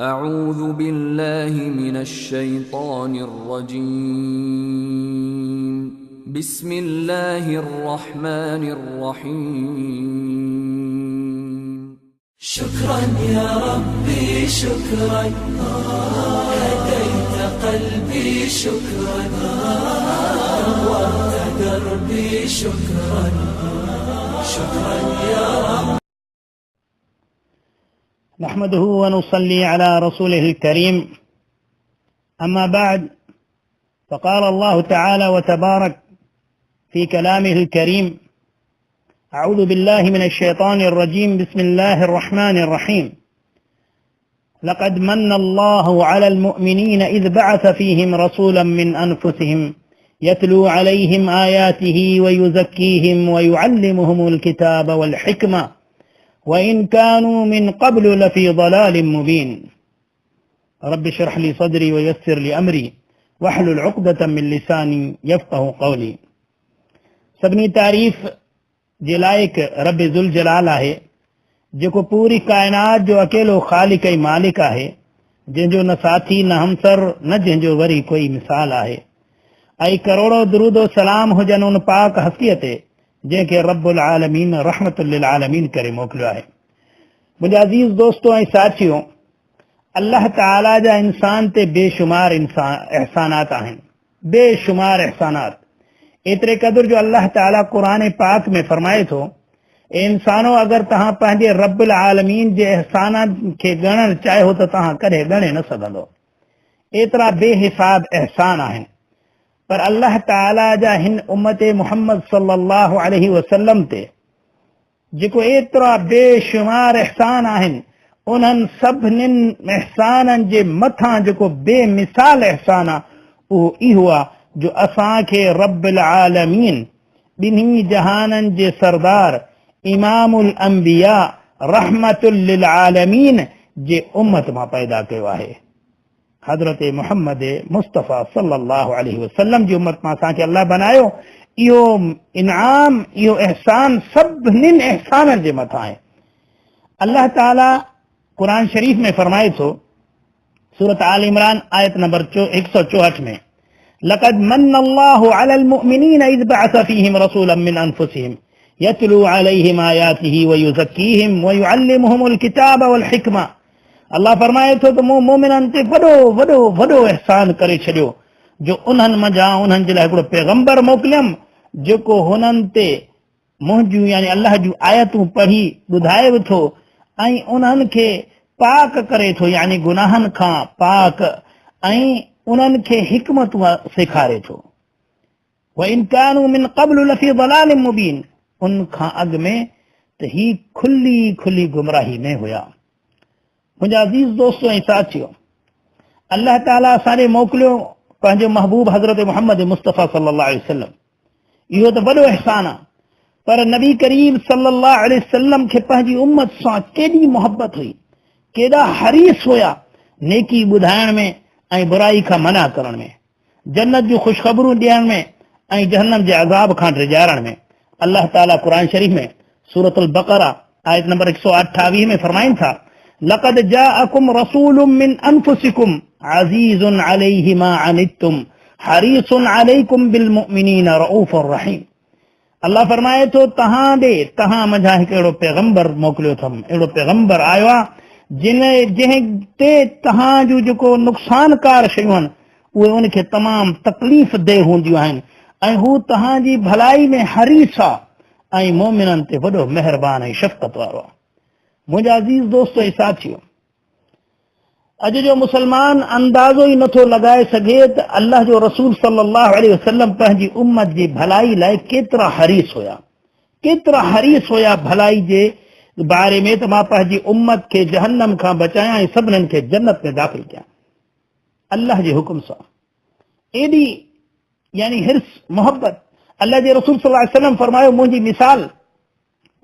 أعوذ بالله من الشيطان الرجيم. بسم الله الرحمن الرحيم. شكرا يا ربي شكرا، هديت قلبي شكرا، نورت دربي شكرا، شكرا يا رب. نحمده ونصلي على رسوله الكريم. أما بعد، فقال الله تعالى وتبارك في كلامه الكريم: أعوذ بالله من الشيطان الرجيم، بسم الله الرحمن الرحيم. لقد من الله على المؤمنين إذ بعث فيهم رسولا من أنفسهم يتلو عليهم آياته ويزكيهم ويعلمهم الكتاب والحكمة وإن كانوا من قبل لفي ضلال مبين. رب اشرح لي صدري ويسر لي أمري واحلل عقدة من لساني يفقه قولي. सभिनी तारीफ़ जे लाइक़ रब ज़ुल जलाल आहे, जेको पूरी काइनात जो अकेलो ख़ालिक ऐं मालिक आहे, जंहिंजो न साथी न हमसर न जंहिंजो वरी कोई मिसाल आहे। ऐं करोड़ों दुरूद सलाम हुजनि उन पाक हस्तीअ ते जंहिंखे रब्बुल आलमीन रहमतुल लिल आलमीन करे मोकिलियो आहे। मुंहिंजा अज़ीज़ दोस्तो ऐं साथियो, अल्लाह ताला जा इंसान ते बेशुमार एहसानात आहिनि, बेशुमार एहसानात। एतिरे क़दुरु जो अल्लाह ताला क़ुरान पाक में फरमाए थो, ए इंसानो, अगरि तव्हां पंहिंजे रब्बुल आलमीन जे एहसाननि खे ॻणणु चाहियो त तव्हां कॾहिं ॻणे न सघंदो। एतिरा बेहिसाब एहसान आहिनि। पर अल्लाह ताला जा हिन उम्मत मोहम्मद सल्लल्लाहु अलैहि वसल्लम ते जेको एतिरा बेशुमार एहसान आहिनि, उन्हनि सभिनीनि एहसाननि जे मथां जेको बेमिसाल एहसान आहे उहो इहो आहे जो असांखे रब्बुल आलमीन ॿिन्ही जहाननि जे सरदार इमामुल अंबिया रहमतुल लिल आलमीन जे उम्मत मां पैदा कयो आहे। हज़रत मोहम्मद मुस्तफ़ा सल्लल्लाहु अलैहि वसल्लम जी उम्मत मां असांखे अल्लाह बनायो। इहो इनाम, इहो एहसान सभिनीनि एहसाननि जे मथां आहे। अल्लाह ताला क़ुरान शरीफ़ में फरमाए थो, सूरत आल इमरान आयत नंबर 164 में, लक़द मन्न अल्लाहु अलल मुमिनीन is बअस फ़ीहिम रसूलन मिन अनफुसिहिम यतलू अलैहिम आयातिही व युज़क्कीहिम व युअल्लिमुहुमुल किताब वल हिकमा। अल्लाह फरमाए थो त मूं मोमिननि ते वॾो वॾो वॾो एहसान करे छॾियो जो उन्हनि मंझां उन्हनि जे लाइ हिकिड़ो पैगंबर मोकिलियमि जेको हुननि ते मुंहिंजूं यानी अल्लाह जूं आयतूं पढ़ी ॿुधाए बि थो ऐं उन्हनि खे पाक करे थो, यानी गुनाहनि खां पाक, ऐं उन्हनि खे हिकमतूं सेखारे थो। व इन कानू मिन क़ब्ल लफ़ी ज़लालिन मुबीन, उन खां अॻु में त ही खुली खुली गुमराही में हुया। मुंहिंजा अज़ीज़ दोस्तो ऐं साथियो, अल्लाह ताला असांॾे मोकिलियो पंहिंजो महबूब हज़रत मोहम्मद मुस्तफ़ा सल्लल्लाहु अलैहि वसल्लम। इहो त वॾो एहसान आहे, पर नबी करीम सल्लल्लाहु अलैहि वसल्लम खे पंहिंजी उम्मत सां केॾी मोहबत हुई, केॾा हरीस हुया नेकी ॿुधाइण में ऐं बुराई खां मना करण में, जन्नत जूं ख़ुशख़बरूं ॾियण में ऐं जहन्नम जे अज़ाब खां डिॼारण में। अल्लाह ताला क़ुरान शरीफ़ में सूरतुल बकरा आयत नंबर 128 में फरमाइनि था, लक़द जाअकुम रसूलुम मिन अनफुसिकुम अज़ीज़ुन अलैहि मा अनित्तुम हरीसुन अलैकुम बिलमुमिनीन रऊफुर रहीम। अल्लाह फरमाए थो, तव्हां ॾे तव्हां मंझां हिकु अहिड़ो पैगंबर मोकिलियो अथमि, अहिड़ो पैगंबर आयो आहे जंहिं ते तव्हां जूं जेको नुक़सानकार शयूं आहिनि उहे उनखे तमामु तकलीफ़ देह हूंदियूं आहिनि ऐं हू तव्हांजी भलाई में हरीस आहे ऐं मोमिननि ते वॾो महिरबान ऐं शफ़क़त वारो आहे। मुंहिंजा अज़ीज़ दोस्त ऐं साथियो, अॼु जो मुसलमान अंदाज़ो ई नथो लॻाए सघे त अल्लाह जो रसूल सल्लल्लाहु अलैहि वसल्लम पंहिंजी उम्मत जी भलाई लाइ केतिरा हरीस हुया, केतिरा हरीस हुया भलाई जे बारे में त मां पंहिंजी उम्मत खे जहन्नम खां बचायां ऐं सभिनीनि खे जन्नत में दाख़िल कयां अल्लाह जे हुकुम सां। एॾी यानी हिर्स मोहबत। अल्लाह जे रसूल सल्लल्लाहु अलैहि वसल्लम फरमायो, मुंहिंजी मिसाल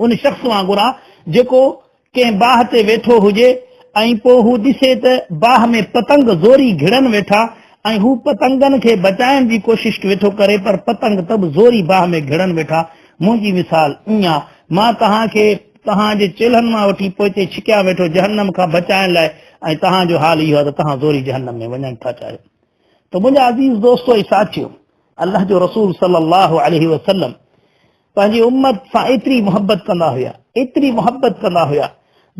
उन शख़्स वांगुरु आहे जेको कंहिं बाहि ते वेठो हुजे ऐं पोइ हू ॾिसे त बाहि में पतंग ज़ोरी घिड़नि वेठा ऐं हू पतंगनि खे बचाइण जी कोशिश वेठो करे पर पतंग त बि ज़ोरी बाहि में घिड़नि वेठा। मुंहिंजी मिसाल ईअं आहे, मां तव्हांखे तव्हांजे चेल्हनि मां वठी पोइते छिकिया वेठो जहन्नम खां बचाइण लाइ ۽ توهان جو حال اهو آهي ته توهان زوري جهنم ۾ وڃڻ ٿا چاهيو. ته منهنجا عزيز دوستو ۽ ساٿيو! الله جو رسول صلي الله عليه وسلم پنهنجي امت سان ايتري محبت ڪندا هيا، ايتري محبت ڪندا هيا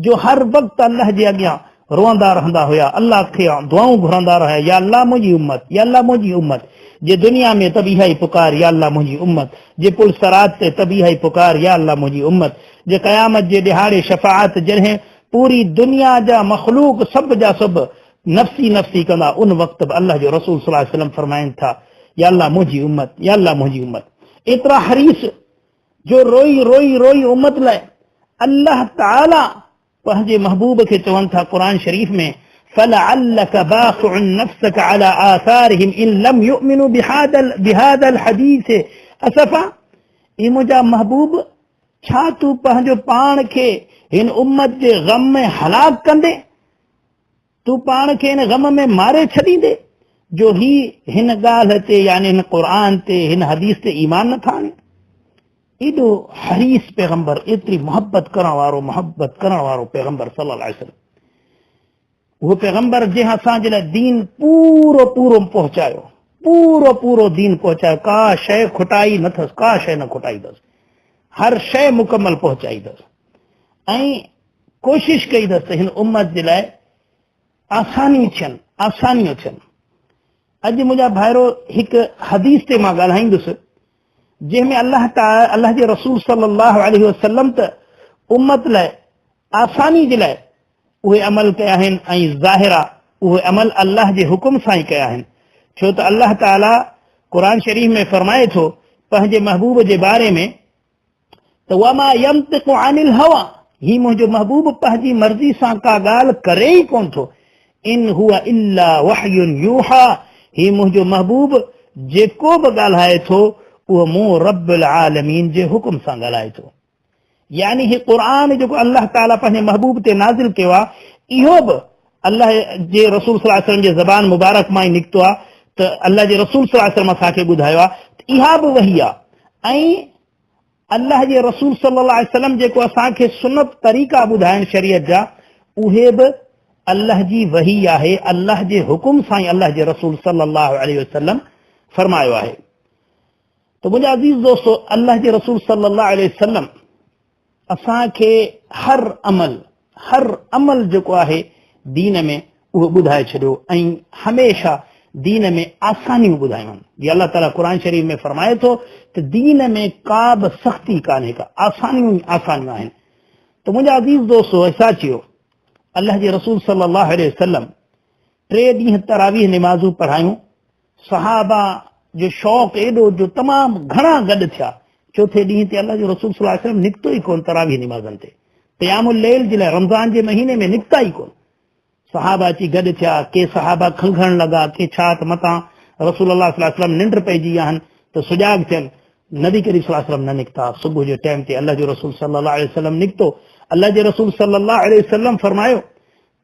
جو هر وقت الله جي اڳيان روئندا رهندا هيا، الله کي دعائون گهرندا رهيا، يا الله منهنجي امت، يا الله منهنجي امت، جي دنيا ۾ ته به اها ئي پڪار، يا الله منهنجي امت، جي پل صراط تي ته به اها ئي پڪار، يا الله منهنجي امت، جي قيامت جي ڏهاڙي شفاعت جڏهن پوري دنيا جا مخلوق سڀ جا سڀ نفسي نفسي ڪندا ان وقت به الله جو رسول صلي الله عليه وسلم فرمائن ٿا يا الله منهنجي امت يا الله منهنجي امت ايترا حريص جو روئي روئي روئي امت لاء الله تعالي پنهنجي محبوب کي چون ٿا قرآن شريف ۾ فلعلك باخع نفسك على آثارهم إن لم يؤمنوا بهذا الحديث اسفا اي منهنجا محبوب ڇا تون پنهنجو پاڻ کي هن امت جي غم ۾ هلاڪ ڪندين تون پاڻ کي ان غم ۾ ماري ڇڏيندين جو هي هن ڳالهه تي يعني هن قرآن تي هن حديث تي ايمان نٿا آڻين. ايڏو حريص پيغمبر، ايتري محبت ڪرڻ وارو محبت ڪرڻ وارو پيغمبر صلي الله عليه وسلم، اهو پيغمبر جنهن اسان جي لاء دين پورو پورو پهچايو، پورو پورو دين پهچايو، ڪا شيء کٽائي نه اٿس، ڪا شيء نه کٽائي اٿس، هر شيء مڪمل پهچائي اٿس ۽ ڪوشش ڪئي اٿس ته هن امت جي لاء آسانيون ٿين، آسانيون ٿين. اڄ منهنجا ڀائرو هڪ حديث تي مان ڳالهائيندس جنهن ۾ الله تعالي الله جي رسول صلي الله عليه وسلم ته امت لاء آساني جي لاء اهي عمل ڪيا آهن ۽ ظاهر آ اهي عمل الله جي حڪم سان ئي ڪيا آهن ڇو ته الله تعالي قرآن شريف ۾ فرمائي ٿو پنهنجي محبوب جي باري ۾ ته وما ينطق عن الهوى هي منهنجو محبوب پنهنجي مرضي سان ڪا ڳالهه ڪري ئي ڪونه ٿو ان هو الا وحي يوحى هي منهنجو محبوب جيڪو به ڳالهائي ٿو اهو مون رب العالمين جي حڪم سان ڳالهائي ٿو يعني هي قرآن جيڪو الله تعالي پنهنجي محبوب تي نازل ڪيو آهي اهو به الله جي رسول صلي الله عليه وسلم جي زبان مبارڪ مان ئي نڪتو آهي ته الله جي رسول صلي الله عليه وسلم اسان کي ٻڌايو آهي اها به وحي آهي ۽ الله جي رسول صلي الله عليه وسلم جيڪو اسان کي سنت طريقا ٻڌائن شريعت جا اهي به الله جي وحي آهي الله جي حڪم سان ئي الله جي رسول صلي الله عليه وسلم فرمايو آهي ته منهنجا عزيز دوستو الله جي رسول صلي الله عليه وسلم اسان کي هر عمل هر عمل جيڪو آهي دين ۾ اهو ٻڌائي ڇڏيو ۽ هميشه دين ۾ آسانيون ٻڌايون آهن جي الله تعاليٰ قرآن شريف ۾ فرمائي ٿو ته دين ۾ ڪا به سختي ڪانهي ڪا آسانيون ئي آسانيون آهن ته منهنجا عزيز دوستو ۽ ساٿيو الله جي رسول صلي الله عليه وسلم ٽي ڏينهن تراويح نمازون پڙهايون صحابه جو شوق ايڏو جو تمام گهڻا گڏ ٿيا. چوٿين ڏينهن تي الله جو رسول صلي الله عليه وسلم نڪتو ئي ڪونه تراويح نمازن تي. قيام الليل جي لاء رمضان جي مهيني ۾ نڪتا ئي ڪونه. صحابه اچي گڏ ٿيا، ڪي صحابه کنگهڻ لڳا، ڪي ڇا ته متان رسول الله صلي الله عليه وسلم ننڊ پئجي ويا آهن ته سجاڳ ٿين. نبي ڪريم صلي الله عليه وسلم نه نڪتا. صبح جو ٽائيم تي الله جو رسول صلي الله عليه وسلم نڪتو. الله جي رسول صلي الله عليه وسلم فرمايو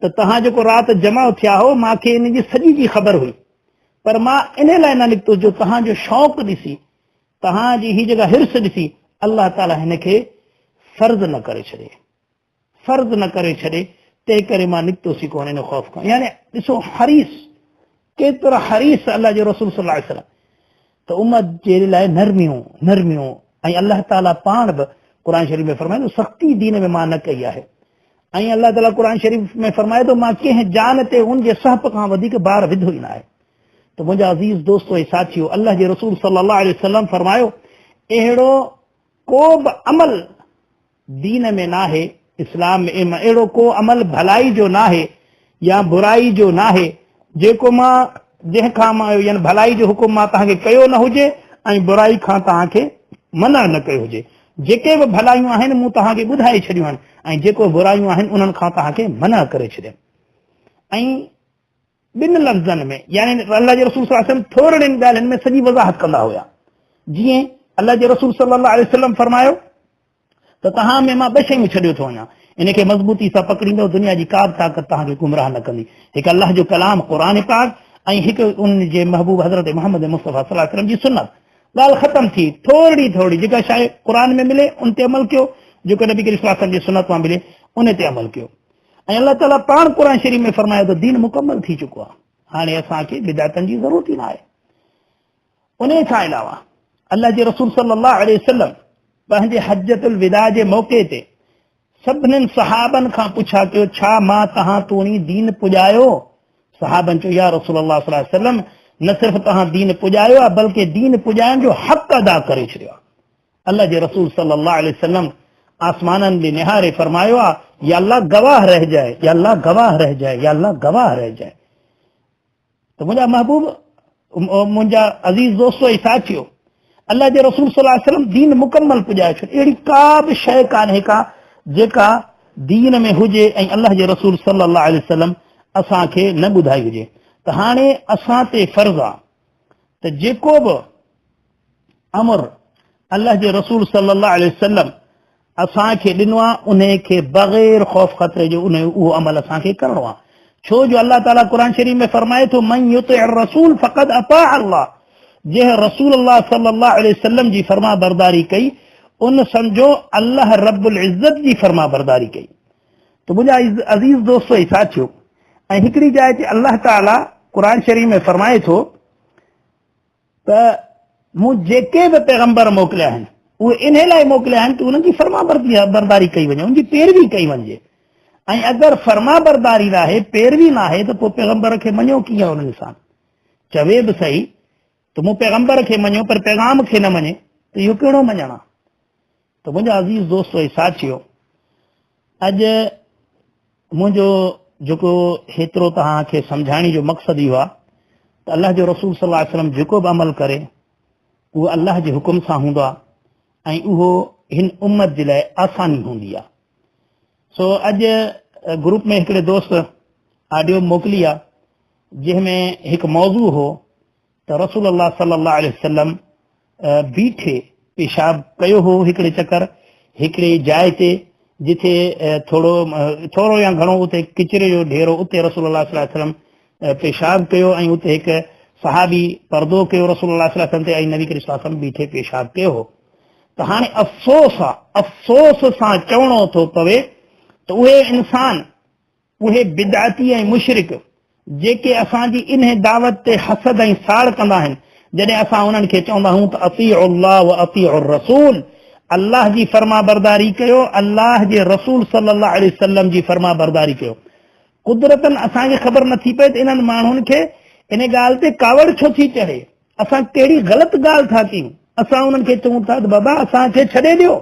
ته توهان جيڪو رات جمع ٿيا هو مان کي ان جي سڄي جي خبر هئي. پر مان انهي لاء نه نڪتس جو توهان جو شوق ڏسي، توهان جي هي جيڪا حرص ڏسي الله تعاليٰ هن کي فرض نه ڪري ڇڏي، فرض نه ڪري ڇڏي، تنهن ڪري مان نڪتس ئي ڪونه ان خوف کان. يعني ڏسو حريص، ڪيترا حريص الله جو رسول صلي الله عليه وسلم ته امت جي لاء نرميون، نرميون ۽ الله تعاليٰ پاڻ به قرآن شريف ۾ فرمائي ٿو سختي دين ۾ مان نه ڪئي آهي. ۽ الله تعاليٰ قرآن شريف ۾ فرمائي ٿو مان ڪنهن جان تي ان جي سهپ کان وڌيڪ بار وڌو ئي ناهي. ته منهنجا عزيز دوستو ۽ ساٿيو الله جي رسول صلي الله عليه وسلم فرمايو اهڙو ڪو به عمل دين ۾ ناهي اسلام ۾ اهڙو ڪو عمل ڀلائي جو ناهي يا برائي جو ناهي جيڪو مان جنهن کان مان يعني ڀلائي جو حڪم مان توهان کي ڪيو نه هجي ۽ برائي کان توهان کي منع نه ڪيو هجي. جيڪي به ڀلايون آهن مون توهان کي ٻڌائي ڇڏيون آهن ۽ جيڪو برايون آهن انهن کان توهان کي منع ڪري ڇڏيم. ۽ ٻن لفظن ۾ يعني الله جي رسول صلي الله عليه وسلم ٿورڙين ڳالهين ۾ سڄي وضاحت ڪندا هيا. جيئن الله جي رسول صلي الله عليه وسلم فرمايو ته توهان ۾ مان ٻه شيون ڇڏيو ٿو وڃان، ان کي مضبوطي سان پڪڙيندؤ، دنيا جي ڪا به طاقت توهان کي گمراهه نه ڪندي. هڪ الله جو ڪلام قرآن پاڪ ۽ هڪ ان جي محبوب حضرت محمد مصطفيٰ صلي الله عليه وسلم جي سنت. ڳالهه ختم ٿي. ٿورڙي ٿورڙي جيڪا شيء قرآن ۾ ملي ان تي عمل ڪيو، جيڪو نبي ڪريم صلي الله عليه وسلم جي سنت مان ملي ان تي عمل ڪيو. ۽ الله تعاليٰ پاڻ قرآن شريف ۾ فرمايو ته دين مڪمل ٿي چڪو آهي، هاڻي اسان کي بدعتن جي ضرورت ئي ناهي. انهيء کان علاوه الله جي رسول صلي الله عليه وسلم پنهنجي حجة الوداع جي موقعي تي سڀنين صحابن کان پڇا ڪيو، ڇا مان توهان توڻي دين پڄايو؟ صحابن چيو، يا رسول الله صلي الله عليه وسلم نه صرف توهان دين پڄايو آهي بلڪه دين پڄائڻ جو حق ادا ڪري ڇڏيو آهي. الله جي رسول صلي الله عليه وسلم آسمانن ڏي نهاري فرمايو آ، يا الله گواهه رهجائي، يا الله گواهه رهجائي، يا الله گواهه رهجائي. ته منهنجا محبوب، منهنجا عزيز دوستو ۽ ساٿيو، الله جي رسول صلي الله عليه وسلم دين مڪمل پڄائي ڇڏيو. اهڙي ڪا به شيء ڪانهي ڪا جيڪا دين ۾ هجي ۽ الله جي رسول صلي الله عليه وسلم اسان کي نه ٻڌائي هجي. ته هاڻي اسان تي فرض آ ته جيڪو به امر الله جي رسول صلي الله عليه وسلم اسان کي ڏنو آهي انهي کي بغير خوف خطري جو انهي اهو عمل اسان کي ڪرڻو آهي ڇو جو الله تعالي قرآن شريف ۾ فرمائي ٿو من يطع الرسول فقد اطاع الله جنهن رسول الله صلي الله عليه وسلم جي فرما برداري ڪئي ان سمجھو الله رب العزت جي فرما برداري ڪئي ته منهنجا عزيز دوستو ۽ ساٿيو ۽ هڪڙي جاء تي الله تعالي قرآن شريف ۾ فرمائي ٿو ته مون جيڪي به پيغمبر موڪليا آهن اهي انهي لاء موڪليا آهن ته انهن جي فرمانبرداري ڪئي وڃي، ان جي پيروي ڪئي وڃجي ۽ اگر فرمانبرداري ناهي، پيروي ناهي ته پوء پيغمبر کي مڃيو ڪيئن؟ ان انسان چوي به سهي ته مون پيغمبر کي مڃيو پر پيغام کي نه مڃي ته اهو ڪهڙو مڃڻ آهي؟ ته منهنجا عزيز دوستو ۽ ساٿيو، اڄ منهنجو جيڪو هيترو توهان کي سمجهائڻ جو مقصد اهو آهي ته الله جو رسول صلي الله عليه وسلم جيڪو به عمل ڪري اهو الله جي حڪم سان هوندو آهي ۽ اهو هن امت جي لاء آساني هوندي آهي. سو اڄ گروپ ۾ هڪڙي دوست آڊيو موڪلي آهي جنهن ۾ هڪ موضوع هو ته رسول الله صلي الله عليه وسلم بيٺي پيشاب ڪيو هو هڪڙي چڪر هڪڙي جاء تي جتي ٿورو ٿورو يا گهڻو اتي ڪچري جو ڍيرو اتي رسول الله صلي الله عليه وسلم پيشاب ڪيو ۽ اتي هڪ صحابي پردو ڪيو رسول الله صلي الله عليه وسلم تي ۽ نبي ڪريم صلي الله عليه وسلم بيٺي پيشاب ڪيو هو. ته هاڻي افسوس آ افسوس سان چوڻو ٿو پوي ته اهي انسان اهي بدعتي ۽ مشرڪ جيڪي اسان جي انهي دعوت تي حسد ۽ ساڙ ڪندا آهن، جڏهن اسان انهن کي چوندا آهيون ته اطيعوا الله واطيعوا الرسول، الله جي فرمانبرداري ڪيو، الله جي رسول صلي الله عليه وسلم جي فرمانبرداري ڪيو. قدرتاً اسان کي خبر نٿي پئي ته انهن ماڻهن کي ان ڳالهه تي ڪاوڙ ڇو ٿي چڙهي، اسان ڪهڙي غلط ڳالهه ٿا ڪيون؟ اسان انهن کي چئون ٿا ته بابا اسان کي ڇڏي ڏيو،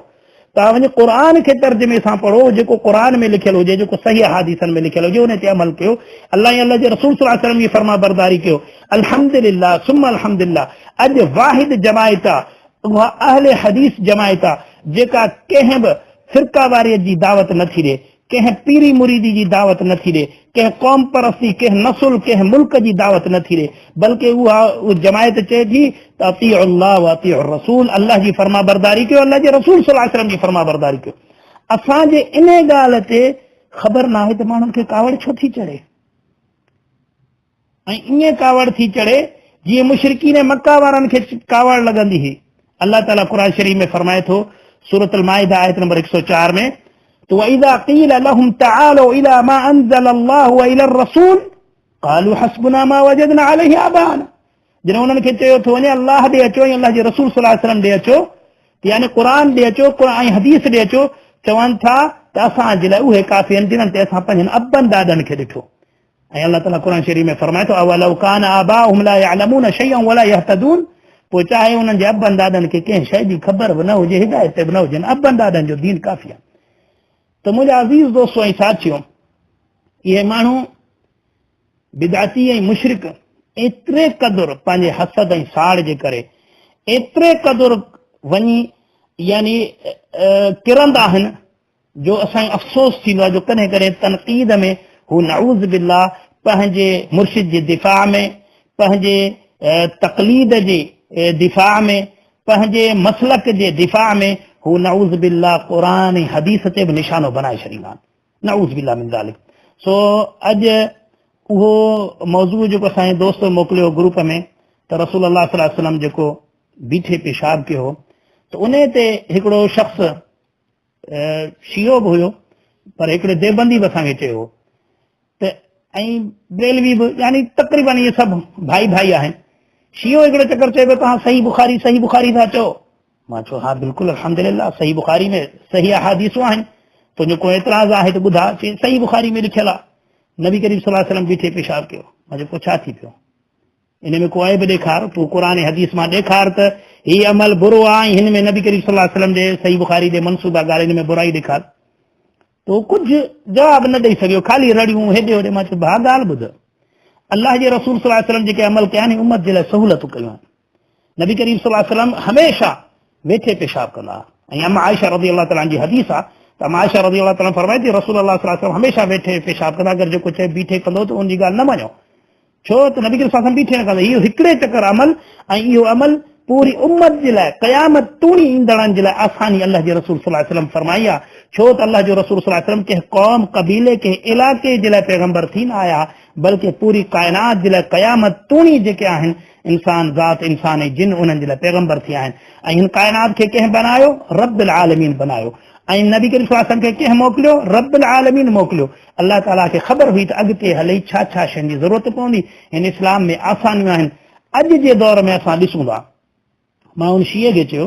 توهان وڃي قرآن کي ترجمي سان پڙهو، جيڪو قرآن ۾ لکيل هجي، جيڪو صحيح احاديثن ۾ لکيل هجي، ان تي عمل ڪيو، الله ۽ الله جي رسول صلي الله عليه وسلم جي فرمانبرداري ڪيو. الحمدلله ثم الحمدلله اڄ واحد جماعت آ، اها اهل حديث جماعت آ، جيڪا ڪنهن به فرقه واريت جي دعوت نٿي ڏي، ڪنهن پيري مريدي جي دعوت نه ٿي ڏي، ڪنهن قوم پرستي، ڪنهن نسل، ڪنهن ملڪ جي دعوت نه ٿي ڏي، بلڪه اها جماعت چئي ٿي ته اطيعوا الله واطيعوا الرسول، الله جي فرمانبرداري ڪيو، الله جي رسول صلي الله عليه وسلم جي فرمانبرداري ڪيو. اسان جي انهي ڳالهه تي خبر ناهي ته ماڻهن کي ڪاوڙ ڇو ٿي چڙهي. ۽ ائين ڪاوڙ ٿي چڙهي جيئن مشرڪين مڪه وارن کي ڪاوڙ لڳندي هئي. الله تعاليٰ قرآن شريف ۾ فرمائي ٿو سورة المائده آيت نمبر 104 ۾ ته وإذا قيل لهم تعالوا إلى ما أنزل الله وإلى الرسول قالوا حسبنا ما وجدنا عليه آباءنا. جڏهن انهن کي چيو ٿو وڃي الله ڏي اچو ۽ الله جي رسول صلي الله عليه وسلم ڏي اچو، يعني قرآن ڏي اچو ۽ حديث ڏي اچو، چون ٿا ته اسان جي لاء اهي ڪافي آهن جنهن تي اسان پنهنجن ابن ڏاڏن کي ڏٺو. ۽ الله تعاليٰ قرآن شريف ۾ فرمائي ٿو اولو ڪان آباؤهم لا يعلمون شيئا ولا يهتدون، پوء چاهي انهن جي ابن ڏاڏن کي ڪنهن شيء جي خبر به نه هجي، هدايت تي به نه هجن، ابن ڏاڏن جو دين ڪافي آهي. ته منهنجا عزيز دوستو ۽ ساٿيو، اهي ماڻهو بدعتي ۽ مشرڪ ايتري قدر پنهنجي حسد ۽ ساڙ جي ڪري ايتري قدر وڃي يعني ڪرندا آهن جو اسان کي افسوس ٿيندو آهي جو ڪڏهن ڪڏهن تنقيد ۾ هو نعوذ بالله پنهنجي مرشد جي دفاع ۾، پنهنجي تقليد جي دفاع ۾، پنهنجي مسلڪ جي دفاع ۾ هو نعوذ بالله قرآن ۽ حديث تي به نشانو بنائي ڇڏيندا آهن. نعوذ بالله من ذلڪ. سو اڄ اهو موضوع جيڪو اسان جي دوست موڪليو گروپ ۾ ته رسول الله صلي الله عليه وسلم جيڪو بيٺي پيشاب ڪيو هو ته انهي تي هڪڙو شخص شيعو به هيو پر هڪڙي ديوبندي به اسان کي چيو هو ته ۽ بريلوي به يعني تقريبن اهي سڀ ڀائي ڀائي آهن. شيعو هڪڙو چڪر چئي پيو توهان صحيح بخاري صحيح بخاري ٿا چئو. مان چيو ها بلڪل الحمدلله صحيح بخاري ۾ صحيح احاديثون آهن. تنهنجو ڪو اعتراض آهي ته ٻڌاء. چي صحيح بخاري ۾ لکيل آهي نبي ڪريم صلي الله عليه وسلم بيٺي پيشاب ڪيو. مان چيو پوء ڇا ٿي پيو؟ ان ۾ ڪو عيب ڏيکار، تون قرآن ۽ حديث مان ڏيکار ته هي عمل برو آهي ۽ هن ۾ نبي ڪريم صلي الله عليه وسلم جي صحيح بخاري جي منسوب آ ڳالهه ان ۾ برائي ڏيکار. تو ڪجهه جواب نه ڏئي سگهيو، خالي رڙيون هيڏي هوڏي. مان چيو ڀاء ڳالهه ٻڌ، الله جي رسول صلي الله عليه وسلم جيڪي عمل ڪيا آهن امت جي لاء سهولتون ڪيون آهن. نبي ڪريم صلي الله عليه وسلم هميشه ويٺي پيشاب ڪندا هئا ۽ ام عائشه رضي الله تعالٰي جي حديث آ ته ام عائشه رضي الله تعالٰي فرمائي ٿي رسول الله صلي الله عليه وسلم هميشه ويٺي پيشاب ڪندا، اگر جيڪو چئي بيٺي ڪندو ته ان جي ڳالهه نه مڃو، ڇو ته نبي ڪريم صلي الله عليه وسلم بيٺي نه ڪندو. اهو هڪڙي چڪر عمل ۽ اهو عمل پوري امت جي لاء قيامت توڻي ايندڙن جي لاء آساني الله جي رسول صلي الله عليه وسلم فرمائي آ. ڇو ته الله جو رسول صلي الله عليه وسلم ڪنهن قوم، قبيلي، ڪنهن علائقي جي لاء پيغمبر ٿي نه آيا بلڪه پوري ڪائنات جي لاء قيامت توڻي جيڪي آهن انسان ذات انسان ۽ جن انهن جي لاء پيغمبر ٿيا آهن ۽ هن ڪائنات کي ڪنهن بنايو؟ رب العالمين بنايو ۽ نبي ڪريم صلي الله عليه وسلم کي ڪنهن موڪليو؟ رب العالمين موڪليو. الله تعاليٰ کي خبر هئي ته اڳتي هلي ڇا ڇا شين جي ضرورت پوندي. هن اسلام ۾ آسانيون آهن. اڄ جي دور ۾ اسان ڏسون ٿا. مان ان شيعي کي چيو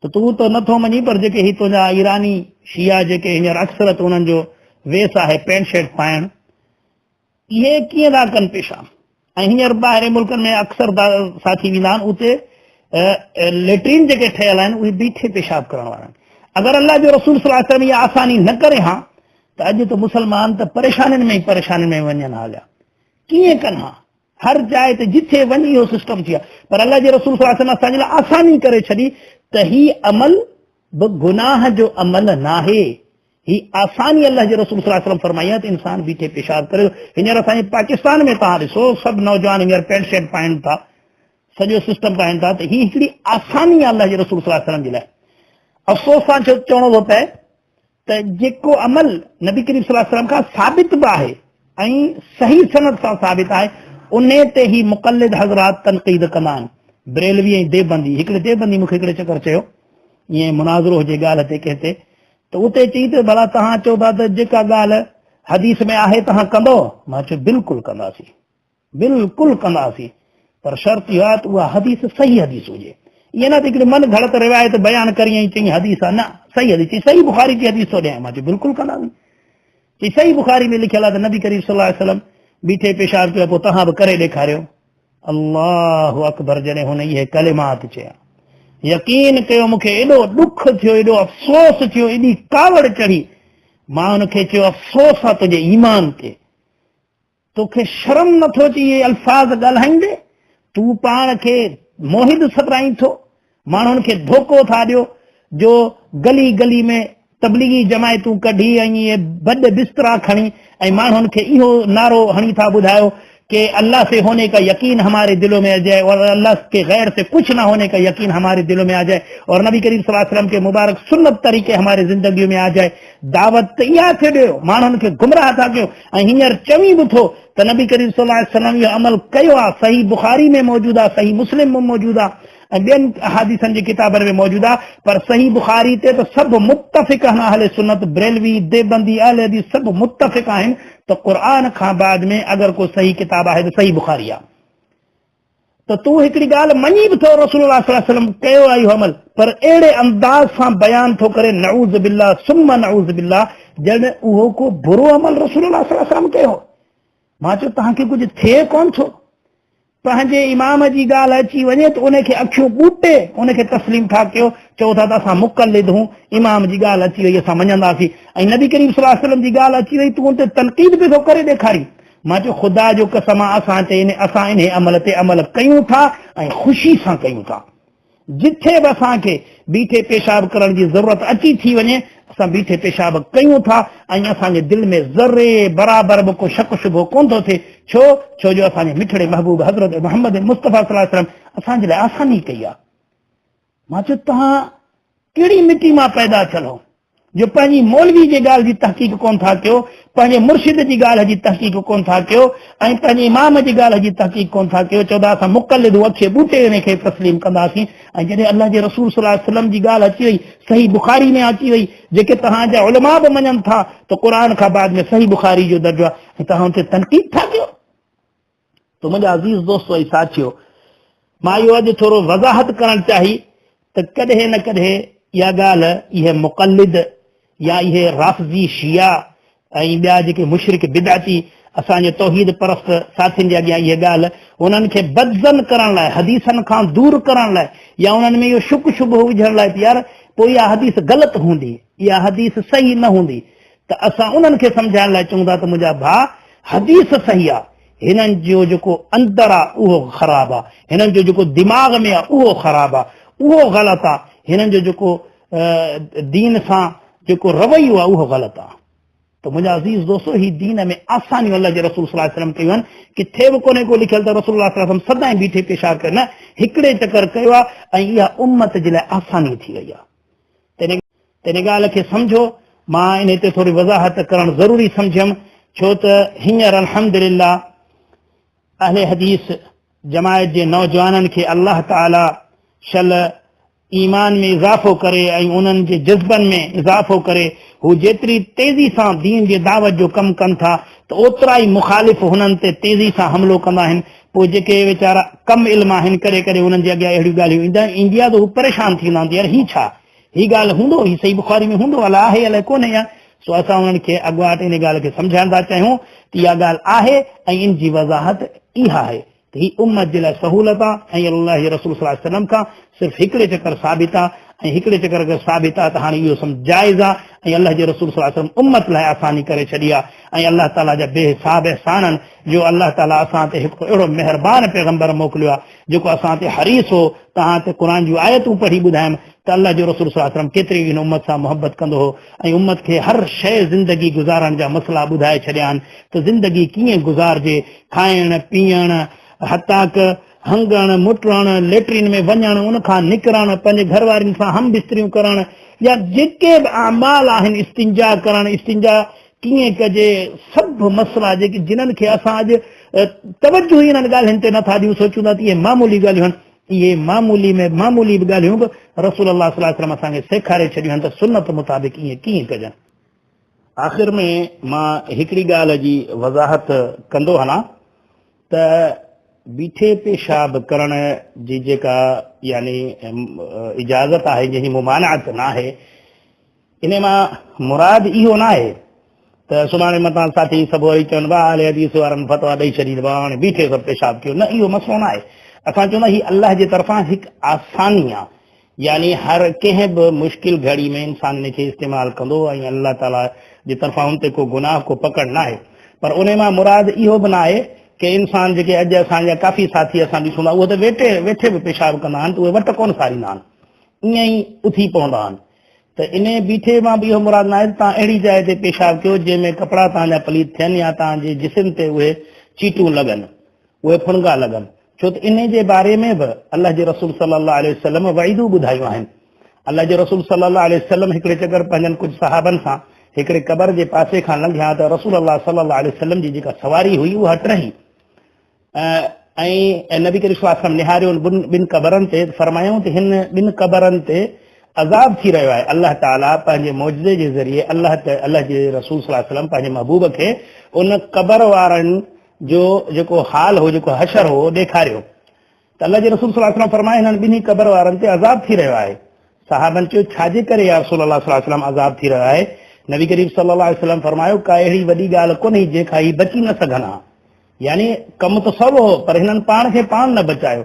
ته تون ته نه ٿو مڃين پر جيڪي هي تنهنجا ايراني شيعا جيڪي هينئر اڪثريت انهن جو ويس آهي پينٽ شرٽ پائڻ، اهي ڪيئن ٿا ڪن پيشاب ۽ هينئر ٻاهرين ملڪن ۾ اڪثر ساٿي ويندا آهن اتي ليٽرين جيڪي ٺهيل آهن اهي بيٺي پيشاب ڪرڻ وارا آهن. اگر الله جو رسول صلي الله عليه وسلم اها آساني نه ڪري ها ته اڄ ته مسلمان ته پريشانين ۾ ئي پريشانين ۾ وڃن ها هليا، ڪيئن ڪن ها؟ هر جاء تي جٿي وڃ اهو سسٽم ٿي ويو آهي پر الله جي رسول صلي الله عليه وسلم اسان جي لاء آساني ڪري ڇڏي ته هي عمل به گناهه جو عمل ناهي. هي آساني الله جي رسول صلي الله عليه وسلم فرمائي آهي ته انسان بيٺي پيشاب ڪري. هينئر اسان جي پاڪستان ۾ توهان ڏسو سڀ نوجوان هينئر پينٽ شرٽ پائين ٿا، سڄو سسٽم پائين ٿا ته هي هڪڙي آساني آهي الله جي رسول صلي الله عليه وسلم جي لاء. افسوس سان چوڻو ٿو پئي ته جيڪو عمل نبي ڪريم صلي الله عليه وسلم کان ثابت به آهي ۽ صحيح سند سان ثابت آهي انهي تي هي مقلد حضرات تنقيد ڪندا آهن. بريلوي ۽ ديوبندي، هڪڙي ديوبندي مون کي هڪڙي چڪر چيو ائين مناظرو هجي ڳالهه تي ڪنهن تي ته اتي چئي ته ڀلا توهان چئو ٿا ته جيڪا ڳالهه حديث ۾ آهي توهان ڪندؤ؟ مان چيو بلڪل ڪنداسين، بلڪل ڪنداسين، پر شرط اهو آهي ته اها حديث صحيح حديث هجي. ائين نه ته هڪڙي من گهڙت روايت بيان ڪرين ۽ چئين حديث آهي، نه صحيح حديث. چئي صحيح بخاري جي حديث ٿو ڏيان. مان چيو بلڪل ڪنداسين. چئي صحيح بخاري ۾ لکيل آهي ته نبي ڪريم صلي الله عليه وسلم بيٺي پيشاب ڪيو پوء توهان به ڪري ڏيکاريو. الله اڪبر جڏهن هن اهي ڪلمات چيا يقين ڪيو مون کي ايڏو ڏک ٿيو ايڏو افسوس ٿيو ايڏي ڪاوڙ چڙهي مان هن کي چيو افسوس آ تنهنجي ايمان تي توکي شرم نٿو اچي اهي الفاظ ڳالهائيندي تون پاڻ کي موحد سڏرائين ٿو ماڻهن کي ڌوڪو ٿا ڏيو جو گلي گلي ۾ تبليغي جماعتون ڪڍي ۽ اهي بڏ بسترا کڻي ۽ ماڻهن کي اهو نعرو هڻي ٿا ٻڌايو ڪي الله سي هوني ڪا يقين هماري دلو ۾ آ جائي اور الله ڪي غير سي ڪجھ نه هوني ڪا يقين هماري دلو ۾ آ جائي اور نبي ڪريم صلي الله عليه وسلم ڪي مبارڪ سنت طريقي هماري زندگيون ۾ آ جائي. دعوت ته اها ٿي ڏيو ماڻهن کي گمراهه ٿا ڪيو ۽ هينئر چوين به ٿو ته نبي ڪريم صلي الله عليه وسلم اهو عمل ڪيو آهي، صحيح بخاري ۾ موجود آهي، صحيح مسلم ۾ موجود آهي ۽ ٻين احاديثن جي ڪتابن ۾ موجود آهي، پر صحيح بخاري تي ته سڀ متفق آهن اهل سنت، بريلوي، ديوبندي، اهل حديث سڀ متفق آهن ته قرآن کان بعد ۾ اگر ڪو صحيح ڪتاب آهي ته صحيح بخاري آهي. ته تون هڪڙي ڳالهه مڃين به ٿو رسول الله صلي الله عليه وسلم ڪيو آهي اهو عمل پر اهڙي انداز سان بيان ٿو ڪري نعوذ بالله ثم نعوذ بالله ڄڻ اهو ڪو برو عمل رسول الله صلي الله عليه وسلم ڪيو. مان چيو توهان کي ڪجهه ٿئي ڪونه ٿو، پنهنجي امام جي ڳالهه اچي وڃي ته ان کي اکيون ٻوٽي ان کي تسليم ٿا ڪيو، چئو ٿا ته اسان مقلد هون، امام جي ڳالهه اچي وئي اسان مڃنداسين ۽ نبي ڪريم صلي الله عليه وسلم جي ڳالهه اچي وئي تون ان تي تنقيد به ٿو ڪري ڏيکارين. مان چيو خدا جو قسم آ اسان تي اسان انهي عمل تي عمل ڪيون ٿا ۽ خوشي سان ڪيون ٿا. جٿي به اسان کي بيٺي پيشاب ڪرڻ جي ضرورت اچي ٿي وڃي اسان بيٺي پيشاب ڪيون ٿا ۽ اسان جي دل ۾ ذري برابر به ڪو شڪ شبهو ڪونه ٿو ٿئي. ڇو؟ ڇو جو اسان جي مٺڙي محبوب حضرت محمد مصطفيٰ صلي الله عليه وسلم اسان جي لاء آساني ڪئي آ. مان چيو توهان ڪهڙي مٽي مان پيدا ٿيل هو؟ جو پنهنجي مولوي جي ڳالهه جي تحقيق ڪونه ٿا ڪيو، پنهنجي مرشد جي ڳالهه جي تحقيق ڪونه ٿا ڪيو ۽ پنهنجي امام جي ڳالهه جي تحقيق ڪونه ٿا ڪيو، چوندا اسان مقلد اکي ٻوٽي ان کي تسليم ڪنداسين ۽ جڏهن الله جي رسول صلي الله عليه وسلم جي ڳالهه اچي وئي، صحيح بخاري ۾ اچي وئي، جيڪي توهان جا علماء به مڃن ٿا ته قرآن کان بعد ۾ صحيح بخاري جو درجو آهي ۽ توهان ان تي تنقيد ٿا ڪيو. ته منهنجا عزيز دوستو ۽ ساٿيو، مان اهو اڄ ٿورو وضاحت ڪرڻ چاهي ته ڪڏهن نه ڪڏهن اها ڳالهه اهي مقلد يا اهي رافضي شيعا ۽ ٻيا جيڪي مشرڪ بدعتي اسان جي توحيد پرست ساٿين جي اڳيان اهي ڳالهه انهن کي بدظن ڪرڻ لاء حديثن کان دور ڪرڻ لاء يا انهن ۾ اهو شڪ شبهو وجهڻ لاء ته يار پوء اها حديث غلط هوندي اها حديث صحيح نه هوندي ته اسان انهن کي سمجهائڻ لاء چئون ٿا ته منهنجا ڀاء حديث صحيح آ هنن جو جيڪو اندر آ اهو خراب آ هنن جو جيڪو دماغ ۾ آ اهو خراب آ اهو غلط آ هنن جو جيڪو دين سان جيڪو رويو آ اهو غلط آ ته منهنجا عزيز دوستو هي دين ۾ آسانيون الله جي رسول صلي الله عليه وسلم ڪيون آهن ڪٿي به ڪونهي ڪو لکيل ته رسول الله صلي الله عليه وسلم سدائين بيٺي پيشاب ڪري نه هڪڙي چڪر ڪيو آ ۽ اها امت جي لاء آساني ٿي وئي آ تنهن ڳالهه کي سمجهو، مان انهي تي ٿوري وضاحت ڪرڻ ضروري سمجهيم، ڇو ته هينئر الحمدلله اهل حديث جماعت جي نوجوانن کي الله تعالي شل ايمان ۾ اضافو ڪري ۽ انهن جي جذبن ۾ اضافو ڪري، هو جيتري تيزي سان دين جي دعوت جو ڪم ڪن ٿا ته اوترا ئي مخالف هنن تي تيزي سان حملو ڪندا آهن، پوء جيڪي ويچارا ڪم علم آهن ڪڏهن ڪڏهن انهن جي اڳيان اهڙيون ڳالهيون ايندي آهي ته هو پريشان ٿيندا آهن ته يار هي ڇا؟ هي ڳالهه هوندو، هي صحيح بخاري ۾ هوندو، الائي آهي الائي ڪونهي يا سو اسان انهن کي اڳواٽ ان ڳالهه کي سمجهائڻ ٿا چاهيون ته اها ڳالهه آهي ۽ ان جي وضاحت اها آهي ته هي امت جي لاء سهولت آهي ۽ الله جي رسول صلي الله عليه وسلم کان صرف هڪڙي چڪر ثابت آهي ۽ هڪڙي چڪر اگر ثابت آهي ته هاڻي اهو سمجھ جائز آهي ۽ الله جي رسول صلي الله عليه وسلم امت لاء آساني ڪري ڇڏي آهي ۽ الله تعالي جا بي حساب احسان آهن جو الله تعالي اسان تي هڪڙو اهڙو مهربان پيغمبر موڪليو آهي جيڪو اسان تي حريص هو، توهان تي قرآن جون آيتون پڙهي ٻڌايم ته الله جو رسول صلي الله عليه وسلم ڪيتري هن امت سان محبت ڪندو هو ۽ امت کي هر شيء زندگي گذارڻ جا مسئلا ٻڌائي ڇڏيا آهن ته زندگي ڪيئن گذارجي، کائڻ، پيئڻ، حتاڪ هنگڻ، مٽڻ، ليٽرين ۾ وڃڻ، ان کان نڪرڻ، پنهنجي گهر وارين سان هم بستريون ڪرڻ يا جيڪي به اعمال آهن استنجا ڪرڻ، استنجا ڪيئن ڪجي، سڀ مسئلا جيڪي جنھن کي اسان اڄ توجه ئي انھن ڳالھين تي نٿا ڏيون، سوچون ٿا ته اهي معمولي ڳالھيون آهن، اهي معمولي ۾ معمولي به ڳالھيون به رسول الله صلي الله عليه وسلم اسان کي سيکاري ڇڏيون آهن ته سنت مطابق ائين ڪيئن ڪجن. آخر ۾ مان هڪڙي ڳالهه جي وضاحت ڪندو هلان ته بيٺي پيشاب ڪرڻ جي جيڪا يعني اجازت آهي جنهن جي ممانعت ناهي، انهيء مان مراد اهو ناهي ته سڀاڻي متان ساٿي سڀ وري چون واهه اهل حديث وارن فتويٰ ڏئي ڇڏي ته هاڻي بيٺي سڀ پيشاب ڪيو نه اهو مسئلو ناهي اسان چوندا هي الله جي طرفان هڪ آساني آ يعني هر ڪنهن به مشڪل گهڙي ۾ انسان ان کي استعمال ڪندو ۽ الله تعالي جي طرفان ان تي ڪو گناهه ڪو پڪڙ ناهي پر ان مان مراد اهو به ناهي ڪي انسان جيڪي اڄ اسان جا ڪافي ساٿي اسان ڏسون ٿا اهي ته ويٺي ويٺي به پيشاب ڪندا آهن ته اهي وٽ ڪونه ساريندا آهن ائين ئي اٿي پوندا آهن ته انهيء بيٺي مان به اهو مراد ناهي ته توهان اهڙي جاء تي پيشاب ڪيو جنهن ۾ ڪپڙا توهان جا پليت ٿين يا توهان جي جسم تي اهي چيٽون لڳن، اهي ڦڻگا لڳن، ڇو ته انهي جي باري ۾ به الله جي رسول صلي الله عليه وسلم وعيدون ٻڌايون آهن. الله جي رسول صلي الله عليه وسلم هڪڙي چڪر پنهنجن ڪجهه صحابن سان هڪڙي قبر جي پاسي کان لنگهيا ته رسول الله صلي الله عليه وسلم جي جيڪا سواري هئي اها ٽهي ۽ نبي ڪريم صلي الله عليه وسلم نهاريو ٻن قبرن تي فرمايائون ته هن ٻن قبرن تي عذاب ٿي رهيو آهي الله تعالي پنهنجي معجزي جي ذريعي الله الله جي رسول صلي الله عليه وسلم پنهنجي محبوب کي ان قبر وارن جو جيڪو حال هو جيڪو حشر هو ڏيکاريو ته الله جي رسول صلي الله عليه وسلم فرمايو هنن ٻنهي قبر وارن تي عذاب ٿي رهيو آهي صحابن چيو ڇا جي ڪري يا رسول الله صلي الله عليه وسلم عذاب ٿي رهيو آهي نبي ڪريم صلي الله عليه وسلم فرمايو ڪا اهڙي وڏي ڳالهه ڪونهي جنهن کان هي بچي نه سگهن ها يعني ڪم ته سولو هو پر هنن پاڻ کي پاڻ نه بچايو.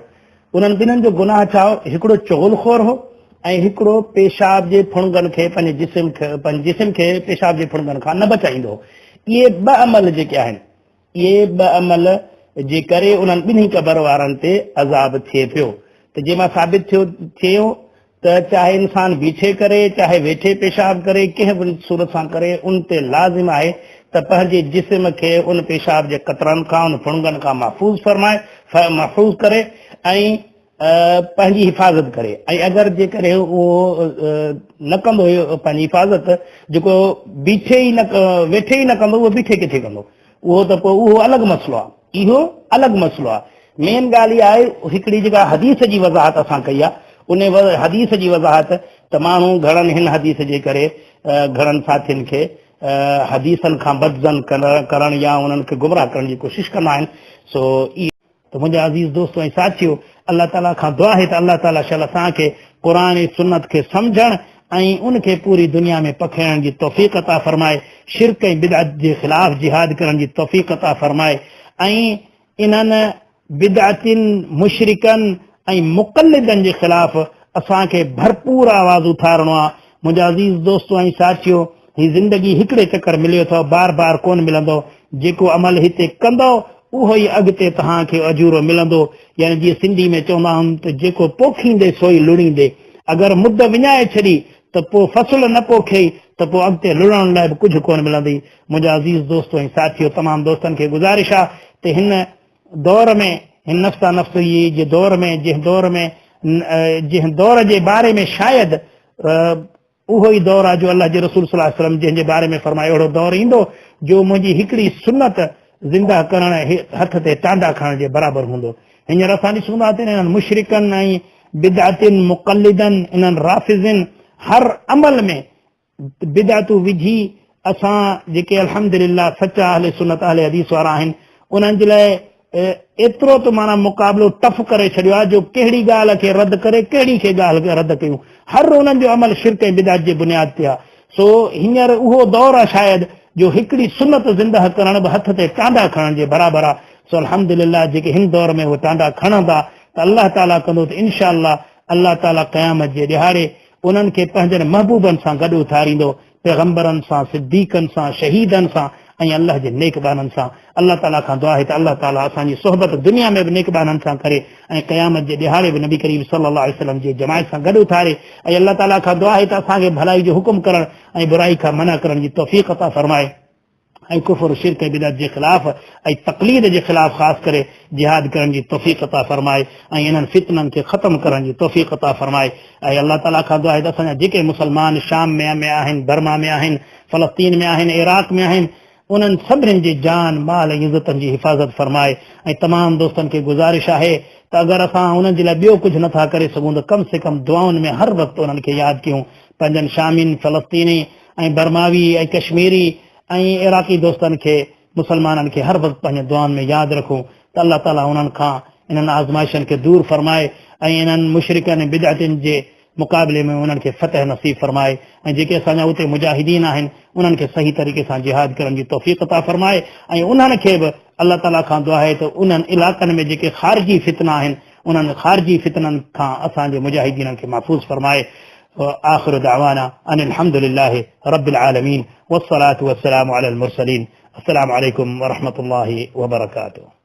انهن ٻنهن جو گناهه ڇا هو؟ هڪڙو چغل خور هو ۽ هڪڙو پيشاب جي ڦڻگن کي پنهنجي جسم کي پنهنجي جسم کي پيشاب جي ڦڻگن کان نه بچائيندو هو. اهي ٻه عمل جيڪي آهن، اهي ٻه عمل جي ڪري انهن ٻنهي قبر وارن تي عذاب ٿئي پيو ته جنهن مان ثابت ٿيو ٿيو ته چاهي انسان بيٺي ڪري، چاهي ويٺي پيشاب ڪري، ڪنهن به صورت سان ڪري، ان تي لازم آهي ته پنهنجي جسم کي ان پيشاب جي قطرن کان، ان ڦڻگن کان محفوظ فرمائي، محفوظ ڪري ۽ پنهنجي حفاظت ڪري ۽ اگر جيڪڏهن اهو نه ڪندو پنهنجي حفاظت، جيڪو بيٺي ئي نه ويٺي ئي نه ڪندو، اهو بيٺي ڪٿي ڪندو؟ اهو ته پوء اهو الڳ مسئلو آهي، اهو الڳ مسئلو آهي. مين ڳالهه اها آهي، هڪڙي جيڪا حديث جي وضاحت اسان ڪئي آهي، ان حديث جي وضاحت ته ماڻهو گهڻن هن حديث جي ڪري گهڻن ساٿين کي حديثن کان بدظن ڪرڻ يا انهن کي گمراهه ڪرڻ جي ڪوشش ڪندا آهن. سو ته منهنجا عزيز دوستو ۽ ساٿيو، الله تعاليٰ کان دعا آهي ته الله تعاليٰ شل اسان کي قرآن ۽ سنت کي سمجهڻ ۽ ان کي پوري دنيا ۾ پکيڙڻ جي توفيق عطا فرمائي، شرڪ ۽ بدعت جي خلاف جهاد ڪرڻ جي توفيق عطا فرمائي ۽ انهن بدعتين، مشرڪن ۽ مقلدن جي خلاف اسان کي ڀرپور آواز اٿارڻو آهي. منهنجا عزيز دوستو ۽ ساٿيو، هي زندگي هڪڙي چڪر مليو اٿو، بار بار ڪونه ملندو. جيڪو عمل هتي ڪندؤ اهو ئي اڳتي توهان کي اجورو ملندو. يعني جيئن سنڌي ۾ چوندا آهن ته جيڪو پوکيندي سو ئي لڻيندي. اگر مد وڃائي ڇڏي ته پوء فصل نه پوکيئي ته پوء اڳتي لڻڻ لاء به ڪجهه ڪونه ملندي. منهنجا عزيز دوستو ۽ ساٿيو، تمام دوستن کي گذارش آهي ته هن دور ۾، هن نفسا نفسي جي دور ۾، جنهن دور ۾، جنهن دور جي باري ۾ شايد اهو ئي دور آهي جو الله جي رسول صلي الله عليه وسلم جنهن جي باري ۾ فرمايو اهڙو دور ايندو جو منهنجي هڪڙي سنت زنده ڪرڻ هٿ تي ٽانڊا کڻڻ جي برابر هوندو. هينئر اسان ڏسون ٿا ته انهن مشرڪن ۽ بدعتين مقلدن، انهن رافضين هر عمل ۾ بدعتون وجهي اسان جيڪي الحمدلله سچا اهل سنت اهل حديث وارا آهن انهن جي لاء ايترو ته معنيٰ مقابلو ٽف ڪري ڇڏيو آهي جو ڪهڙي ڳالهه کي رد ڪري ڪهڙي کي ڳالهه کي رد ڪيون. هر انهن جو عمل شرڪ ۽ بدعت جي بنياد تي آهي. سو هينئر اهو دور آهي شايد جو هڪڙي سنت زندهه ڪرڻ به هٿ تي ٽانڊا کڻڻ جي برابر آهي. سو الحمدلله جيڪي هن دور ۾ اهي ٽانڊا کڻندا ته الله تعاليٰ ڪندو ته انشاء الله الله تعاليٰ قيامت جي ڏهاڙي انهن کي پنهنجن محبوبن سان گڏ اٿاريندو، پيغمبرن سان، صديقن سان، شهيدن سان ۽ الله جي نيڪ ٻانهن سان. الله تعاليٰ کان دعا آهي ته الله تعاليٰ اسان جي صحبت دنيا ۾ به نيڪ ٻانهن سان ڪري ۽ قيامت جي ڏهاڙي به نبي ڪريم صلي الله عليه وسلم جي جماعت سان گڏ اٿاري ۽ الله تعاليٰ کان دعا آهي ته اسان کي ڀلائي جو حڪم ڪرڻ ۽ برائي کان منع ڪرڻ جي توفيق عطا فرمائي. ۽ ڪفر، شرڪ ۽ بدعت جي خلاف ۽ تقليد جي خلاف خاص ڪري جهاد ڪرڻ جي توفيق عطا فرمائي ۽ انهن فتنن کي ختم ڪرڻ جي توفيق عطا فرمائي ۽ الله تعالي کان دعا آهي ته اسان جا جيڪي مسلمان شام ۾ ۾ آهن، برما ۾ آهن، فلسطين ۾ آهن، عراق ۾ آهن، انهن سڀني جي جان، مال ۽ عزتن جي حفاظت فرمائي ۽ تمام دوستن کي گذارش آهي ته اگر اسان انهن جي لاء ٻيو ڪجهه نٿا ڪري سگهون ته ڪم سي ڪم دعائن ۾ هر وقت انهن کي ياد ڪيون پنهنجن شامين، فلسطيني ۽ برماوي ۽ ڪشميري ۽ عراقي دوستن کي مسلمانن کي هر وقت پنهنجي دعائن ۾ ياد رکون ته الله تعالي انهن کان انهن آزمائشن کي دور فرمائي ۽ انهن مشرڪن ۽ بدعتين جي مقابلي ۾ انهن کي فتح نصيب فرمائي ۽ جيڪي اسان جا اتي مجاهدين آهن انهن کي صحيح طريقي سان جهاد ڪرڻ جي توفيق عطا فرمائي ۽ انهن کي به الله تعالي کان دعا آهي ته انهن علائقن ۾ جيڪي خارجي فتنا آهن انهن خارجي فتنن کان اسان جي مجاهدينن کي محفوظ فرمائي. آخر دعوانا ان الحمد لله رب العالمين والصلاة والسلام على المرسلين. السلام عليكم ورحمة الله وبركاته.